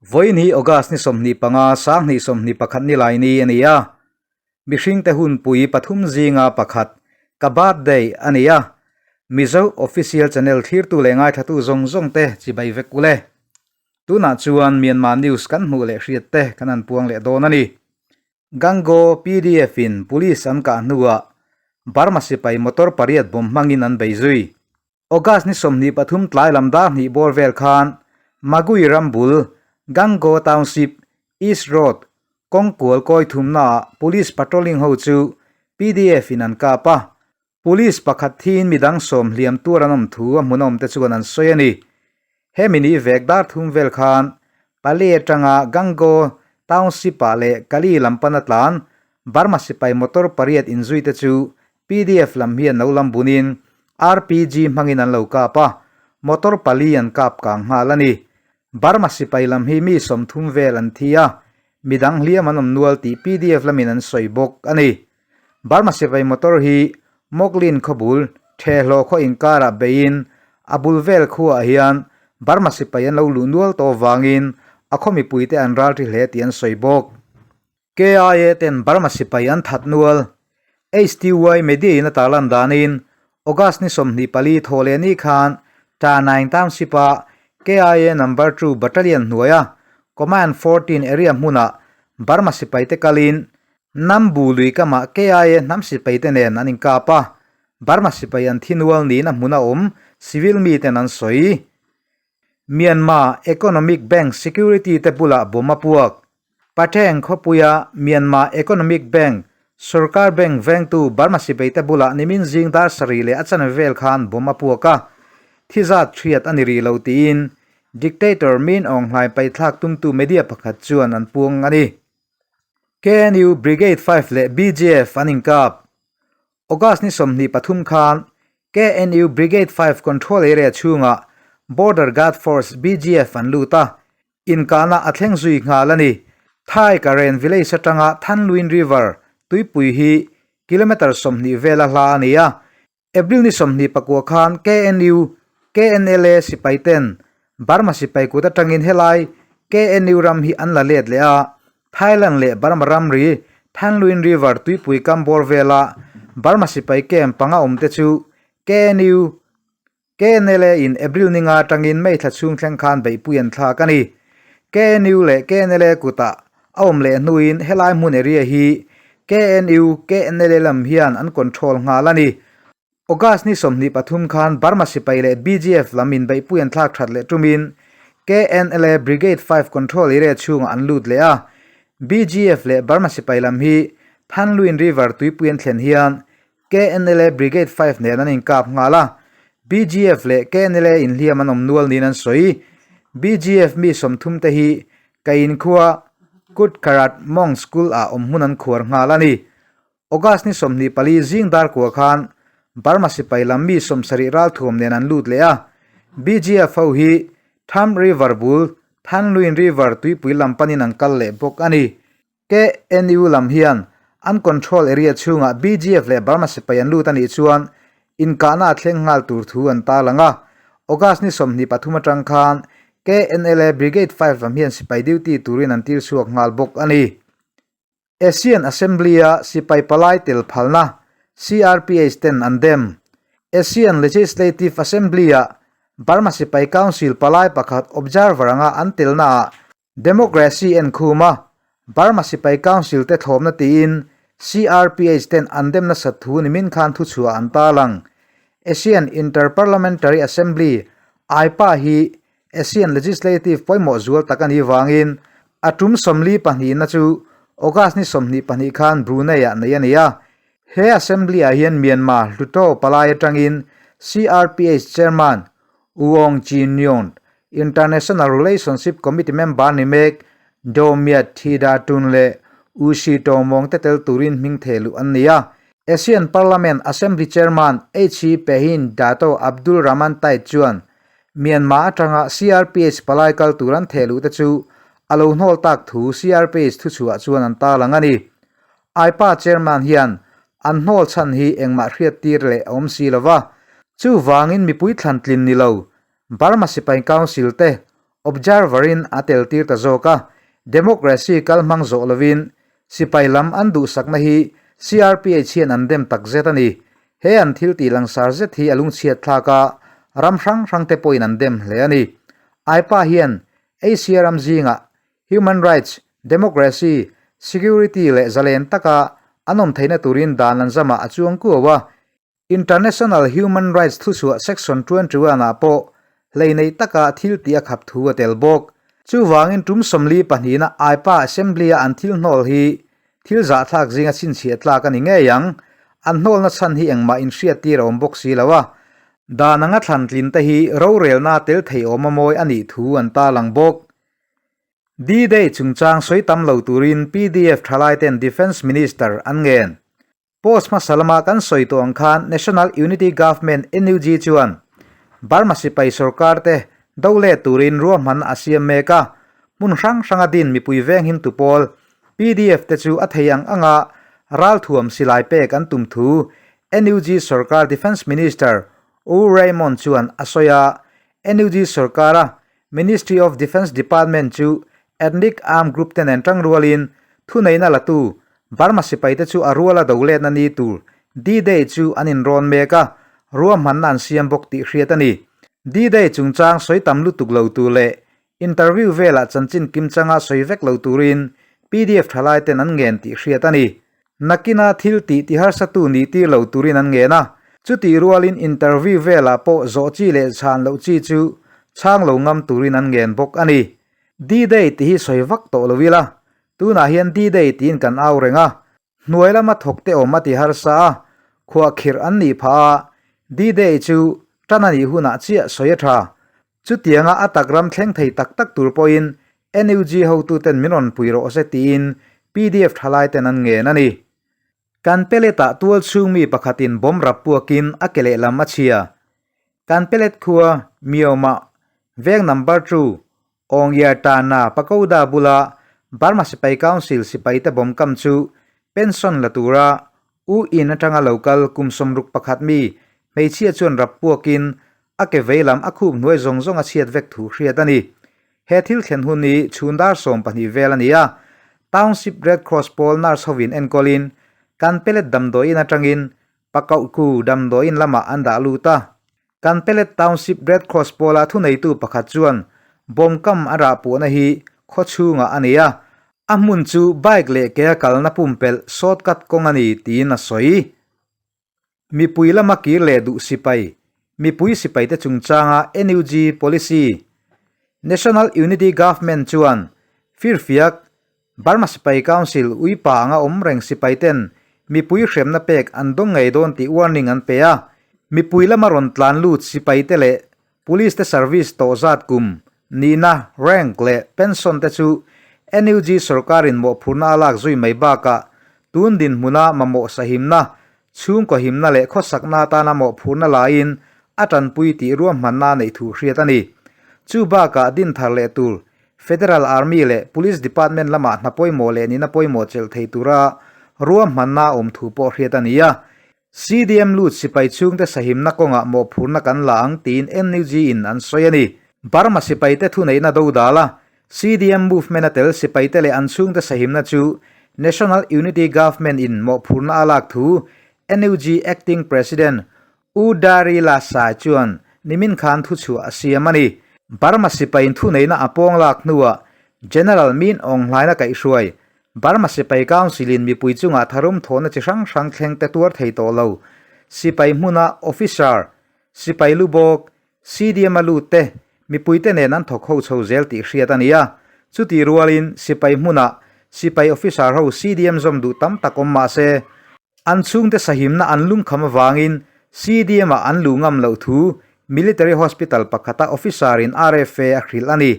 Vawiin hi August ni 25, 2021 ni lai ni a ni a. Mihringte hunpui pathum zinga pakhat, ka birthday a ni a. Mizo Official Channel thlirtu leh ngaithlatu zawng zawng te chibai vek ule. Tunah chuan Myanmar News kan hmuh leh hriat te kan han puang leh dawn a ni. Gangaw PDF in Police an kah hnuah Burma sipai motor pariat bawm hmangin an bei zui. August ni 23 tlai lam dar hnih bawr vel khan Magui ram bul Gangaw Township East Road kawngkual kawi thumnaah Police patrolling ho chu PDF in an kap a. Police pakhat thiin midang sawm hliam tur an awm thu a hmunawm te chuan an sawi a ni. Hemi ni vek dar thum vel khan Pali atanga Gangaw Township-ah leh Kali lam pana tlan Burma sipai motor pariat inzui te chu PDF lam hian lo lam bunin RPG hmangin an lo kap a, motor pali an kap kang nghal a ni. Burma sipai lam hi mi 30 vel an thi a, midang hliam an awm nual tih PDF lamin an sawi bawk a ni. Burma sipai motor hi Moklin khawbul Thehhlawh khaw inkarah beiin a bul vel khuaah hian Burma sipai an lo luh nual tawh avangin a khaw mipuite an ral ṭi hle tih an sawi bawk. KIA ten Burma sipai an that nual. HTY media in a tarlan danin August ni 24 thaw leh ni khan Tanaing Township-a KIA Number 2 Battalion hnuaia Command 14 area hmunah Burma sipaite kalin Nambu lui kamah KIA hnam sipaite nen an inkap a, Burma sipai an thi nual niin a hmun a awm, civil miten an sawi. Myanmar Economic Bank security te bulah bomb a puak. Patheng khawpuia Myanmar Economic Bank, sorkar bank vengtu Burma sipaite bulah nimin zing dar sarih leh a chanve vel khan bomb a puak a, thi zat hriat a ni rih lo tiin Dictator Min Aung Hlaing paithlak tumtu media pakhat chuan an puang a ni. KNU Brigade 5 leh BGF an inkap. August ni 23 khan KNU Brigade 5 control area chhungah Border Guard Force BGF an lut a, inkahna a thleng zui nghal a ni. Thai Karen village atanga Thanlwin River tuipui hi kilometre 20 vela hla a ni a. April ni 24 khan KNU, KNLA sipai ten Burma sipai kut atangin helai KNU ram hi an la let leh a, Thailand leh Burma ramri Thanlwin River tuipui kam bawr vela Burma sipai camp panga awm te chu KNU, KNLA in April ninga atangin May thla chhung thleng khan beihpui an thlak a ni. KNU leh KNLA kutah a awm leh hnuin helai hmun area hi KNU, KNLA lam hian an control nghal a ni. August ni 23 khan Burma sipai leh BGF lam in beihpui an thlak that leh tumin KNLA Brigade 5 control area chhungah an lut leh a. BGF leh Burma sipai lam hi Thanlwin River tuipui an thlen hian KNLA Brigade 5 nen an inkap nghal a, BGF leh KNLA inhliam an awm nual niin an sawi. BGF mi 30 te hi Kain khua Kutkarat Mong School ah awm hmun an khuar nghal a ni. August ni 24 zing dar kua khan Burma sipai lam mi 70 ralthuam nen an lut leh a, BGF ho hi Tham River bul Thanlwin River tuipui lam panin an kal leh bawk a ni. KNU lam hian an control area chhungah BGF leh Burma sipai an lut a nih chuan inkahna a thleng nghal tur thu an tarlang a. August ni 23 atang khan KNLA Brigade 5 lam hian sipai duty turin an tir chhuak nghal bawk a ni. ASEAN Assembly-a sipai palai tel phalna CRPH ten an dem. ASEAN Legislative Assembly-a Burma sipai Council palai pakhat observer anga an telnaah Democracy en khum a, Burma sipai council te thlawmna tiin CRPH ten an dem nasat thu nimin khan thuchhuah an tarlang. ASEAN Inter-Parliamentary Assembly, AIPA, hi ASEAN legislative pawimawh zual tak a nih vangin a tum 42 na chu August ni 22 khan Brunei-ah nei a ni a. He assembly-ah hian Myanmar Hluttaw palai atangin CRPH chairman U Aung Kyi Nyunt, International Relationship Committee member ni mek Daw Myat Thida Tun leh U Shi Taw Mawng te tel turin hming theh luh an ni a. ASEAN Parliament Assembly Chairman HE Pehin Dato Abdul Rahman Taib chuan Myanmar atanga CRPH palai kal tur an theh luh te chu a lo hnawl tak thu CRPH thuchhuah chuan an tarlang a ni. AIPA Chairman hian an hnawl chhan hi engmah hriat tir leh a awm si lova, chuvangin mipui thlan tlin ni lo Burma Sipai Council te Observer-in a tel tir ta zawk a, democracy kal hmang zawh lovin sipai lam an duhsakna hi CRPH hian an dem tak zet a ni. He an thil tih langsar zet hi a lungchhiat thlak a, ram hrang hrangte pawhin an dem hle a ni. AIPA hian Asia ram zingah human rights, democracy, security leh zalen taka an awm theihna turin dan an zamah a chuang kuau a, International Human Rights thuchhuah Section 21 ah pawh hleihneih taka thil tih a khap thu a tel bawk. Chuvangin tum 40 pahnihna AIPA Assembly-a an thil hnawl hi thil zahthlak zinga chhinchhiah tlak a ni ngei ang. An hnawlna chhan hi engmah inhriattir a awm bawk si lo a. Dan anga thlan tlin te hi rorelna tel thei awm a mawi a nih thu an tarlang bawk. D-Day chungchang sawi tam lo turin pdf thalaiten Defence Minister an ngen. Post hmasa lama kan sawi tawh ang khan National Unity Government, NUG, chuan Burma sipai sorkar te do let turin ruahman a siam mek a, hmun hrang hranga din mipui venghim tu pawl, pdf, te chu a thei ang anga ralthuam silai pek an tum thu NUG sorkar Defence Minister U Raymond chuan a sawi a, NUG sorkara Ministry of Defence Department chu Ethnic Armed Group te nen tangrualin thuneihna latu Burma sipaite chu a ruala do letna ni tur D-Day chu an inrawn mek a, ruahmanna an siam bawk tih hriat a ni. D-Day chungchang sawi tam lutuk lo tur leh interview velah chanchin kimchanga sawi vek lo turin pdf thalaiten an ngen tih hriat a ni. Nakina thil tih ti harsatu nih tir lo turin an ngen a, chutih rualin interview velah pawh zawh chi leh chhan loh chi chu chhang lo ngam turin an ngen bawk a ni. D-Day tih hi sawi vak tawh lo ila, tunah hian D-Day tiin kan au reng a, hnuai lama thawk te awm a ti harsa a, khuahkhirh an nih phah a, D-Day chu tan a nih hunah chiah sawi a tha. Chutianga a tak ram thleng thei tak tak tur pawhin NUG hotuten min rawn pui rawh se tiin pdf thalaiten an ngen a ni. Kan pellet-ah tual chhung mi pakhatin bomb rap puakin a ke lehlam a chhia. Kan pellet khua Myaoma veng number two Awngyar Tana Pakoda bula Burma Sipai Council sipaite bomb kam chu pension la tura U in atanga lo kal kum 61 mi hmeichhia chuan rap puakin a ke veilam a khup hnuai zawng zawng a chhiat vek thu hriat a ni. He thil thlen hun hi chhun dar 12 vel a ni a, Township Red Cross pawl nurse hovin enkawlin kan pellet damdawiin atangin Pakauhku damdawiin lamah an dah lut a. Kan pellet Township Red Cross pawla thuneitu pakhat chuan bomb kam a rah puahna hi khaw chhungah a nei a, a hmun chu bike leh ke a kalna pumpelh shortcut kawng a ni tiin a sawi. Mipui lama kir leh duh sipai, mipui sipaite chungchanga NUG policy, National Unity Government chuan firfiak Burma Sipai Council uipa anga awm reng sipaiten mipui hremna pek an dawng ngei dawn tih warning an pe a. Mipui lama rawn tlan lut sipaite leh Police te service tawh zat kum, nihna, rank leh pension te chu NUG sorkarin mawhphurhna a lak zui mai bakah tun dinhmuna mamawh sahimna, chhungkaw himna leh khawsakna atana mawhphurhna laiin a tanpui tih ruahmanna a neih thu hriat a ni. Chu bakah din thar leh tur Federal Army leh Police Department lamah hna pawimawh leh nihna pawimawh chelh thei tura ruahmanna a awm thu pawh hriat a ni a. CDM lut sipai chhungte sahimna kawngah mawhphurhna kan la ang tiin NUG in an sawi a ni. Burma sipaite thuneihna do dal a, CDM movement a tel sipaite leh an chhungte sahimna chu National Unity Government in mawhphurhna a lak thu NUG Acting President U Dari Lasai chuan nimin khan thuchhuah a siam a ni. Burma sipaiin thuneihna a pawng lak hnuah General Min Aung Hlaing a kaihhruai Burma sipai Council-in mipui chungah tharum thawhna chi hrang hrang thleng te tuar thei tawh lo. Sipai hmuna officer, sipai lu bawk, CDM-a lut te, mipuite nen an thawk ho chho zel tih hriat a ni a. Chutih rualin sipai hmuna sipai officer ho CDM zawm duh tam tak awm mah se, an chhungte sahimna an lungkham avangin CDM-ah an luh ngam loh thu Military Hospital pakhata officer-in RFA a hrilh a ni.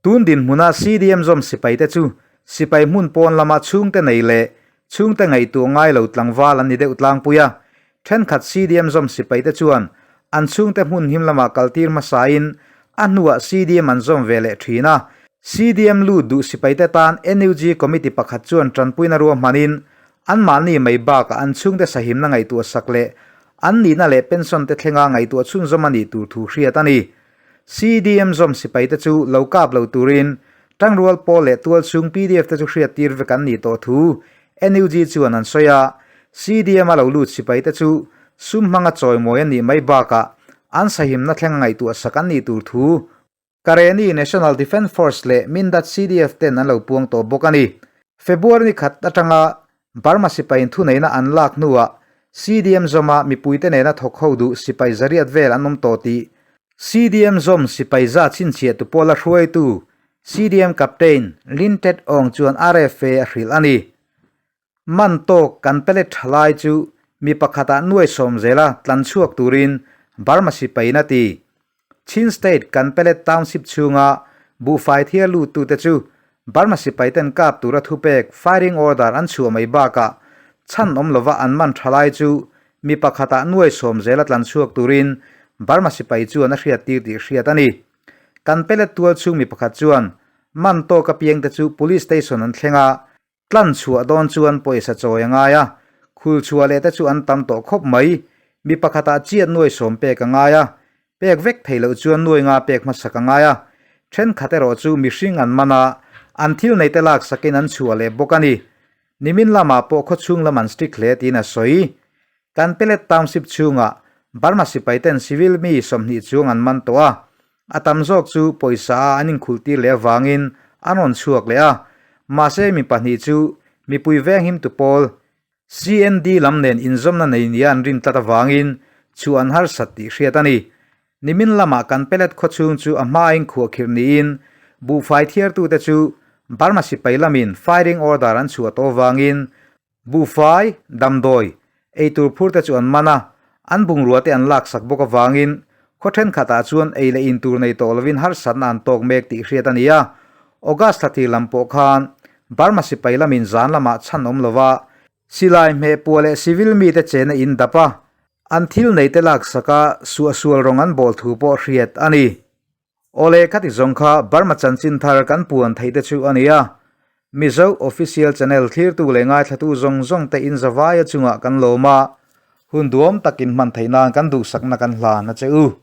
Tun dinhmuna CDM zawm sipaite chu sipai hmun pawn lama chhungte nei leh chhungte ngaihtuah ngai lo tlangval an ni deuh tlangpui a. Thenkhat CDM zawm sipaite chuan an chhungte hmun him lamah kaltir hmasain a hnuah CDM an zawm ve leh thin a. CDM lut duh sipaite tan NUG committee pakhat chuan tanpuina ruahmanin anmahni mai bakah an chhungte sahimna ngaihtuah sak leh an nihna leh pension te thlenga ngaihtuah chhunzawm a nih tur thu hriat a ni. CDM zawm sipaite chu lo kap lo turin Tangrual pawl leh tualchhung pdf te chu hriattir vek an nih tawh thu NUG chuan an sawi a. CDM a lo lut sipaite chu sum hmanga chawimawi an nih mai bakah an sahimna thleng a ngaihtuah sak an nih tur thu Kareni National Defence Force leh Mindat CDF ten an lo puang tawh bawk a ni. February ni khat atanga Burma sipaiin thuneihna an lak hnuah CDM zawma mipuite nena thawk ho duh sipai zariat vel an awm tawh tih CDM zawm sipai za chhinchhiah tu pawla hruaitu CDM Captain Lin Tet Aung chuan RFA a hrilh a ni. Man tawk kan pellet tha lai chu mi pakhatah nuai sawm zela tlan chhuak turin Burma sipaiin a ti. Chin State kan pellet township chhunga buhfai thiar luttute chu Burma sipaiten kap tura thupek firing order an chhuah mai bakah chhan awm lova an man tha lai chu mi pakhatah nuai sawm zela tlan chhuak turin Burma sipai chuan a hriattir tih hriat a ni. Kan pellet tual chhung mi pakhat chuan man tawk apiangte chu police station an thleng a, Tlan chhuah dawn chuan pawisa chawi a ngai a, khul chhuah leh te chu an tam tawh khawp mai. Mi pakhatah chiat nuai sawm pek a ngai a, pek vek thei loh chuan nuai nga pek hmasak a ngai a. Thenkhat erawh chu mihring an man a, an thil nei te laksakin an chhuah leh bawk a ni. Nimin lamah pawh khawchhung lam an strict hle tiin a sawi. Kan Pelet Township chhungah Burma sipaiten civil mi 20 chuang an man tawh a, a tam zawk chu pawisa a an inkhulhtir leh avangin an rawn chhuak leh a, mahse mi pahnih chu mipui venghimtu pawl CND lam nen inzawmna nei nia an rin tlat avangin chhuah an harsat tih hriat a ni. Nimin lamah kan Pelet khawchhung chu a hmain khuahkhirh niin buhfai thiartute chu Burma sipai lamin firing order an chhuah tawh avangin Buhfai, damdawi, eitur phur te chu an man a, an bungrua te an laksak bawk avangin khaw thenkhatah chuan ei leh in tur nei tawh lovin harsatna an tawk mek tih hriat a ni a. August thla tir lam pawh khan Burma sipai lamin zan lamah chhan awm lova silai hmehpuah leh civil mite chena in dap a, an thil neite laksaka suahsual rawng an bawl thu pawh hriat a ni. Awle khati zawng kha Burma chanchin thar kan puan theih te chu a ni a, Mizo Official Channel thlirtu leh ngaithlatu zawng zawng te in zavaia chungah kan lawm a, hun duam takin hman theih nan kan duhsakna kan hlan a che u.